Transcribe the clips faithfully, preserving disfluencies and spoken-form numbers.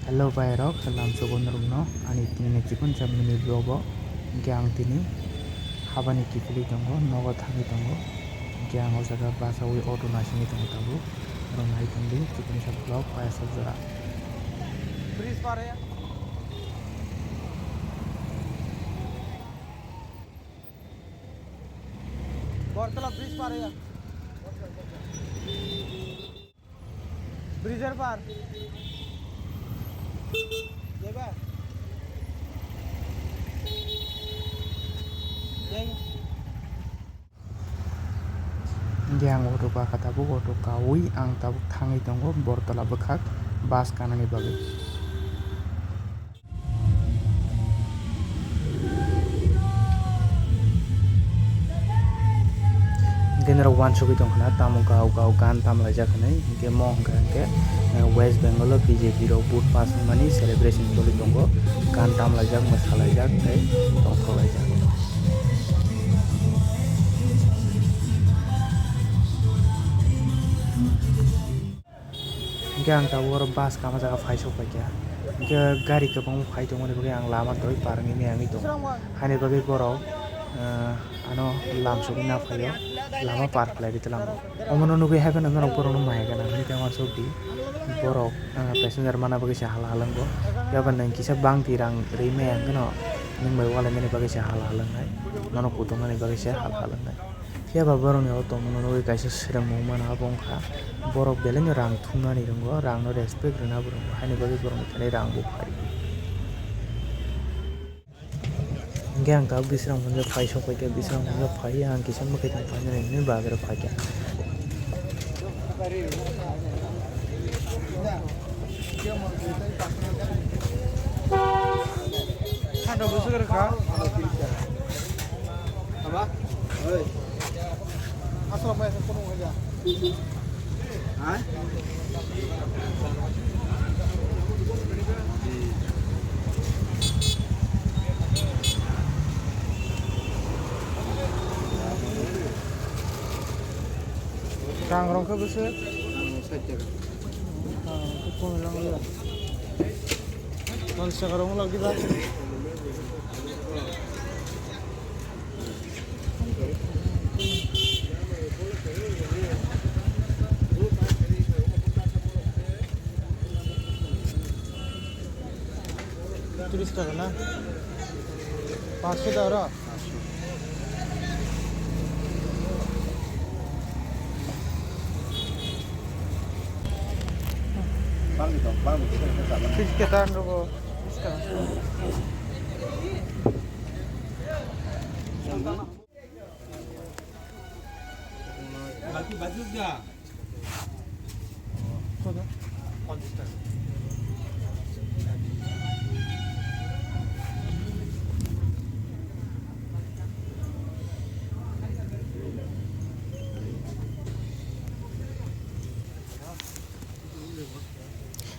Hello bhai rok, lamsogo norokno ani tini ni chikon sa mini vlog o. Hingke ang tini habani kiphilwi tongo, nogo thangwi tongo. Hingke ang o jaga basawi auto nasingwi tongo tabuk. Norok nai tongdi chikon sa vlog paisa jora. Bridge par ya. Bortala bridge par ya. Bridge-er par. Jeba. Jeng. Hingke ang auto kakha tabuk, auto kawi ang tabuk thangwi tongo Bortala bwkhak bus kanani bagwi. Hingke norok uansugui tongkha na, tamo gao gao gan tamlaijak hinui, hingke mo hingka hingke, eh, West Bengal o B J P rok vote pass wngmani celebration choli tongo, gan tamlaijak, mwsalaijak tei tongthokjak. Hingke ang tabuk oro bus kama jaga phai sok paikha. Hingke gari kwbangma phai tongmani bagwi ang lama doi par wngwi meyangwi tongo. Haini bagwi borok, ah, ano lamsogwi na phaio, lama par khlai ri twlango. Omono nugwi haikhe norok borokno maya gana hinwi tei uansukdi. Borok, ah, passenger mana bagwi se hal hal wngo. Phiya ba nwng kisa bangtwi rang ri maya hwnkhe no nwng bai ualaimani bagwi se hal hal wngnai. Nono kutung nani bagwi se hal hal wngnai. Phiya ba borokni o tongmungno nugwi kaisa swrwngmung mano, abo wngkha borok belaino rang thumnani rwngo, rangno respect rwna bo rwngo, haini bagwi borokni thani rang bo phai. Hingke ang tabuk Bisramganj phai sok paikha, Bisramganj phai ang kisa mwkhwtwng phainani hinwi bagwi rok phaikha. Thanda bwswk rwkha. Ama? Oi. Aswk mai aswk kono wngya. Ha? Rang rong khe bwswk? Rang rong sait taka. Rang rong khe komi lang ya. Pans taka rong lak diba? Tris taka na? Paanch sho da oro? Fish kita ang rogo.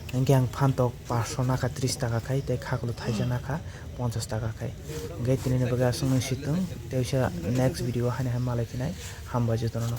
Hingke ang phantok paanch sho nakha tris taka khai, tei khaklo thaisa nakha ponchas taka khai. Hingke tini ni bagwi aswk nung si tong, tei next video o haino hai malai phinai, hambai jotono no.